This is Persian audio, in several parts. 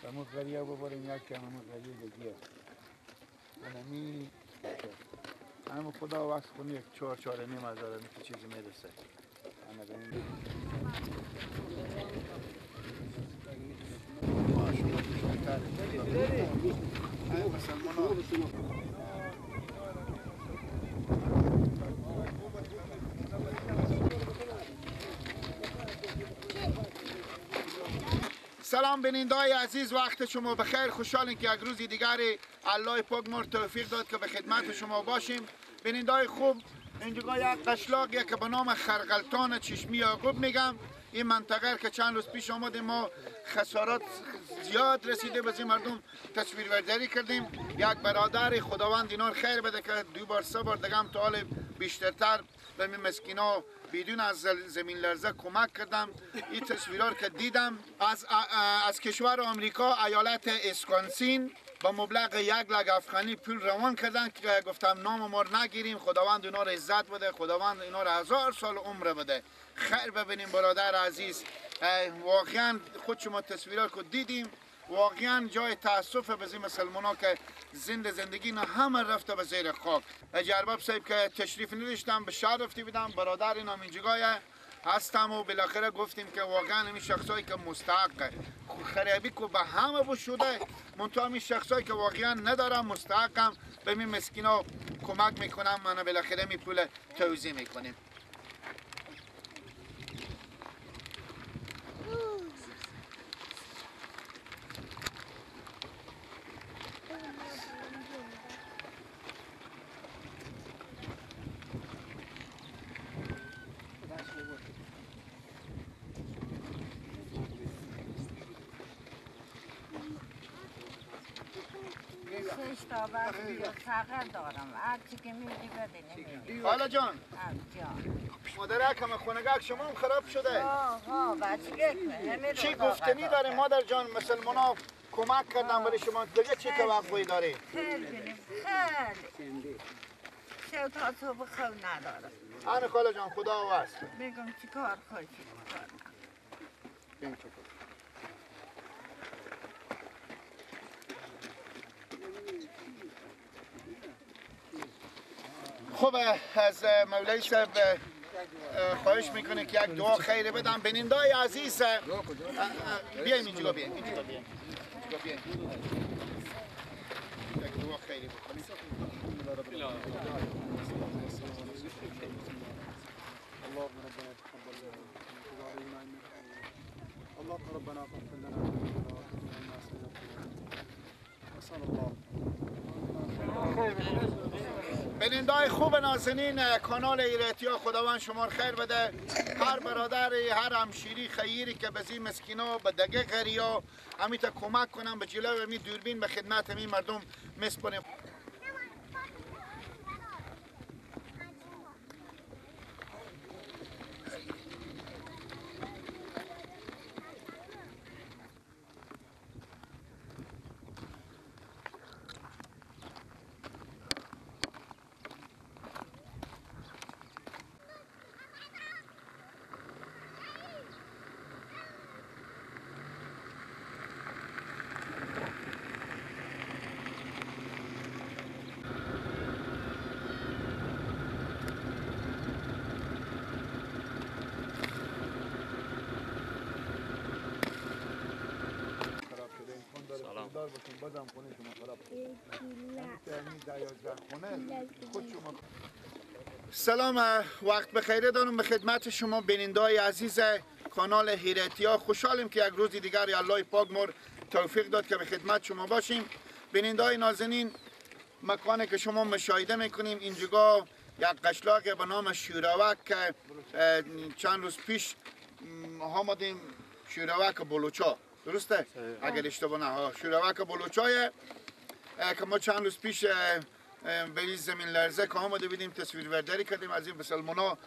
همون قریه ببریم یک کم همون قریه دیگه. همین همون خدا وقت خونی یک 4-4.5 هزار که چیزی میرسه. سلام بینندای عزیز، وقت شما بخیر. خوشحالیم که یک روز دیگر الله پاک ما توفیق داد که به خدمت شما باشیم. بینندای خوب، اینجا یک قشلاقی که به نام خرقلتان چشمی یعقوب میگم. این منطقه که چند روز پیش آمدیم ما خسارات زیاد رسیده به این مردم تصویر برداری کردیم. یک برادر خداوند اینا خیر بده که 2 بار 3 بار دیگه هم تا حال بیشترتر به این مسکینا بدون از زمین لرزه کمک کردم. این تصویرها که دیدم از کشور آمریکا ایالت اسکانسین با مبلغ 1 لک افغانی پول روان کردن که گفتم نام ما رو نگیریم. خداوند اینا رو عزت بده، خداوند اینا رو 1000 سال عمر بده. خیر ببینیم برادر عزیز. واقعا خود شما تصویرها که دیدیم واقعا جای تاسف به این مسلمان ها که زندگی نه همه رفته به زیر خاک. ارباب صاحب که تشریف نداشتم به شهر رفته بودم، برادر اینا اینجا هستم و بالاخره گفتیم که واقعا این شخصایی که مستحق خرابی که به همه بود شده، منتها این شخصایی که واقعا ندارم مستحقم به این مسکینا کمک میکنم. من بالاخره می پول توزیع میکنیم. فقر دارم، هر چی که میدی بده نمیدی. خاله جان، مادرک خونگک شما هم خراب شده. آها بچگک چی گفتنی داری مادر جان؟ مسلمان ها کمک کردن برای شما، دیگه چی توقعی داری؟ خیلی خیلی شب تا صبح خواب ندارم. آره خاله جان خدا واست. بگم چی کار خواهی کار. خب از مولوی صاحب خواهش میکنه که یک دعا خیر بدم. بینندای عزیز بیایم اینجا، بیایم اینجا، بیایم اینجا، بیایم یک دعا خیری بکنیم. اللهم ربنا تقبل منا اللهم ربنا اغفر لنا ذنوبنا وكفر عنا سيئاتنا وصلى الله. بینندای خوب نازنین کانال ایرتیا، خداوند شما خیر بده. هر برادر، هر همشیری خیری که به این مسکینا به دگه غریا همیتا کمک کنم به جلو می دوربین به خدمت می مردم مسپریم. بازم خونه شما خراب. سلام، وقت بخیر دارم به خدمت شما بینندای عزیز کانال هیرتیا. خوشحالیم که یک روز دیگر الله پاک مر توفیق داد که به خدمت شما باشیم. بینندای نازنین، مکانی که شما مشاهده میکنیم اینجا یک قشلاق به نام شوراوک که چند روز پیش آمدیم، شوراوک بلوچا، درسته؟ اگر اشتباه نه، شوراوک بلوچای که ما چند روز پیش به این زمین لرزه که آمده بودیم تصویر برداری کردیم از این مسلمان ها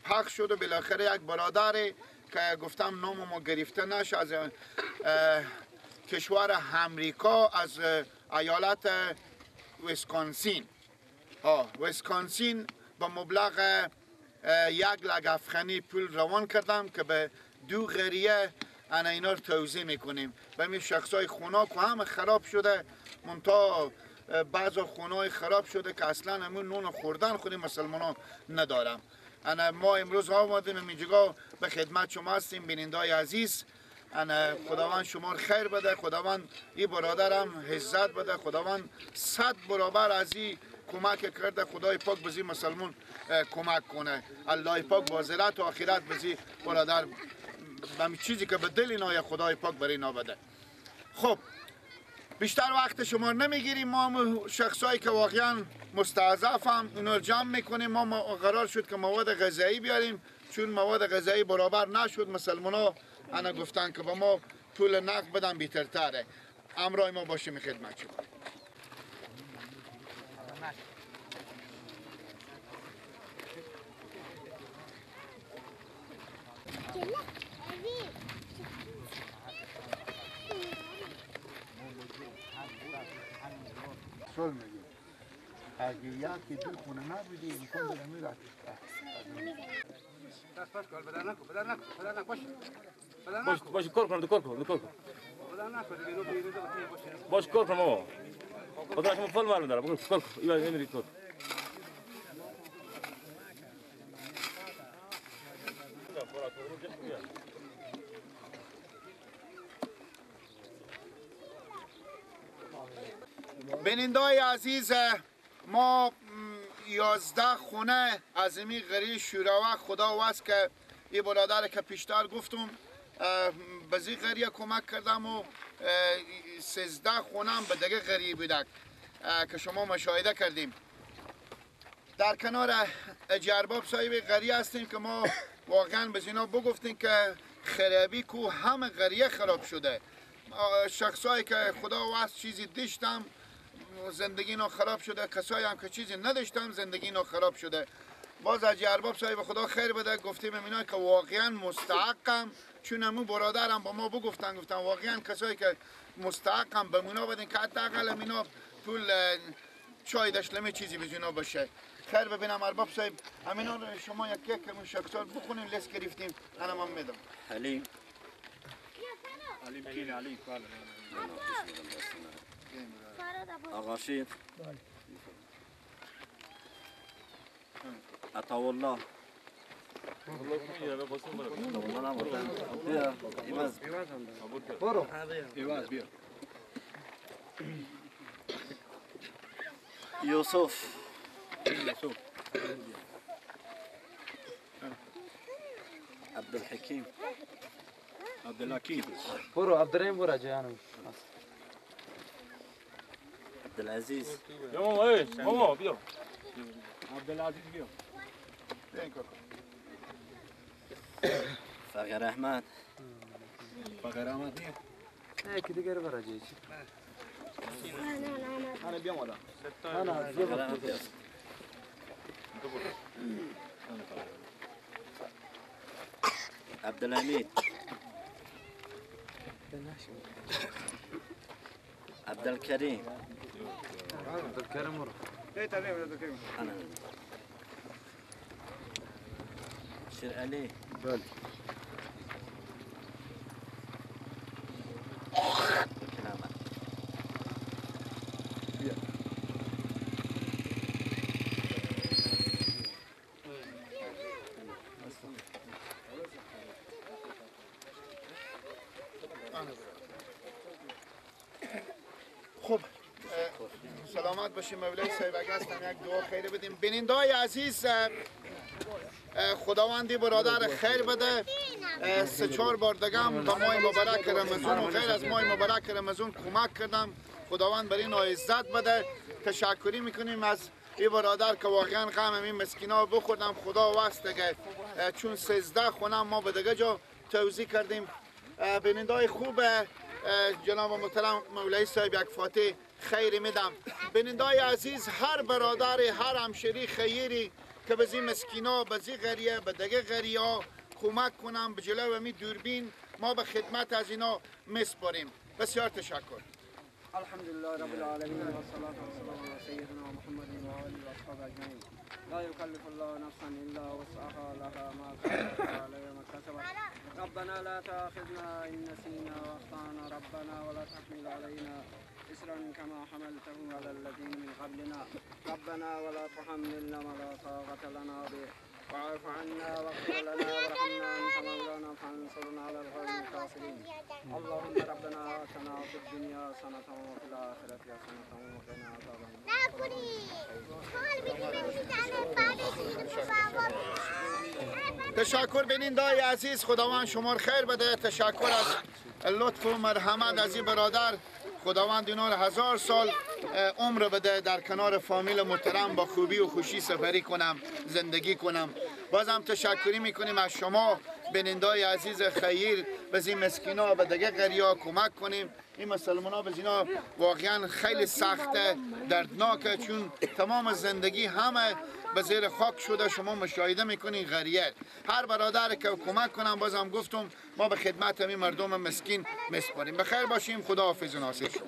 پخش شد و بالاخره یک برادر که گفتم نام ما گرفته نشه از کشور امریکا، از ایالت ویسکانسین، ویسکانسین با مبلغ 1 لک افغانی پول روان کردم که به 2 غریه انا اینا رو توزیع میکنیم و می شخصای خونه که همه خراب شده، منتها بعضا خونه خراب شده که اصلا همون نون خوردن خودی مسلمان ها ندارم. انا ما امروز آمدیم اینجا به خدمت شما هستیم بینندای عزیز. انا خداوند شما رو خیر بده، خداوند این برادرم عزت بده، خداوند 100 برابر از این کمک کرده، خدای پاک بزی مسلمان کمک کنه، الله پاک با ذلت و آخرت بزی برادر به چیزی که به دل اینا خدای پاک برای اینا بده. خب بیشتر وقت شما نمیگیریم، ما شخصایی که واقعا مستضعف هم اینا رو جمع میکنیم. ما قرار شد که مواد غذایی بیاریم، چون مواد غذایی برابر نشد مسلمان ها انا گفتن که با ما پول نقد بدن بهترتره. امرای ما باشیم خدمت شما. سال میگه اگه یکی دو خونه نبودی امکان داره میرفت. باش کار کنم، کار کنم، کار کنم. باش کار کنم بابا. خدا شما فل معلوم داره. کار کن. اینا نمیری کار. بینندای عزیز، ما 11 خونه از این غری شوراوه خدا وست که این برادر که پیشتر گفتم به زی غریه کمک کردم و 13 خونه هم به دیگه غریه بودک که شما مشاهده کردیم. در کنار اجرباب صاحب غریه هستیم که ما واقعا به اینا بگفتیم که خرابی کو همه غریه خراب شده. شخصایی که خدا وست چیزی داشتم زندگی اینا خراب شده، کسایی هم که چیزی نداشتم زندگی اینا خراب شده. باز از ارباب صاحب خدا خیر بده، گفتیم اینا که واقعا مستحقم، چون امو برادرم با ما بگفتن، گفتن واقعا کسایی که مستحقم به مونا بدین که حداقل اینا پول چای داشتلمه چیزی به اینا باشه. خیر ببینم ارباب صاحب، همینا رو شما یک یک شخصا بخونیم، لیست گرفتیم، انا من میدم. حلیم حلیم کین حلیم آقا شیر عطاالله برو ایواز بیا یوسف عبدالحکیم عبدالحکیم برو عبدالرحیم برو جانم عبدالعزیز یا ماما ای ماما بیا عبدالعزیز بیا فقیر احمد فقیر احمد نیه نه که دیگر برا جیچ انا بیا مالا انا فقیر احمد بیا عبدالحمید عبدالکریم عبدالکریم برو انا شیر علی بله خب سلامت باشیم مولای صاحب. اگه هستم یک دعا خیر بدیم. بینندای عزیز، خداوندی برادر خیر بده. 3-4 بار دیگه هم به ماه مبارک رمضان و غیر از ماه مبارک رمضان کمک کردم. خداوند بر این عزت بده. تشکری میکنیم از این برادر که واقعا غم این مسکینا بخوردم. خدا وست دیگه، چون 13 خونه ما به دیگه جا توزیع کردیم. بینندای خوب، جناب محترم مولای صاحب یک فاتحه خیر میدم. بینندای عزیز، هر برادر، هر همشری خیری که به زی مسکینا، به زی غریه، به دیگه غریه کمک کنم، به جلو می دوربین ما به خدمت از اینا مسپاریم. بسیار تشکر. الحمد لله رب العالمين والصلاة والسلام على سيدنا محمد وآله وأصحابه أجمعين. لا يكلف الله نفسا إلا وسعها، لها ما كسبت وعليها ما اكتسبت. ربنا لا تؤاخذنا إن نسينا وأخطأنا، ربنا ولا تحمل علينا إصرا كما حملته على الذين من قبلنا، ربنا ولا تحملنا ما لا طاقة لنا به، واعف عنا واغفر لنا وارحمنا أنت مولانا فانصرنا على القوم الكافرين. اللهم ربنا آتنا في الدنيا حسنة وفي الآخرة حسنة وقنا عذاب النار. تشکر بینندای عزیز، خداوند شما خیر بده. تشکر از لطف و مرحمت از این برادر. خداوند اینا رو 1000 سال عمر بده، در کنار فامیل محترم با خوبی و خوشی سفری کنم، زندگی کنم. بازم تشکری میکنیم از شما بینندای عزیز خیر. به این مسکینا به دیگه قریا کمک کنیم. این مسلمان ها به اینا واقعا خیلی سخته، دردناکه، چون تمام زندگی همه به زیر خاک شده. شما مشاهده میکنین غریه. هر برادر که کمک کنم، بازم گفتم ما به خدمت همین مردم مسکین میسپاریم. بخیر باشیم. خدا حافظ و ناصر شما.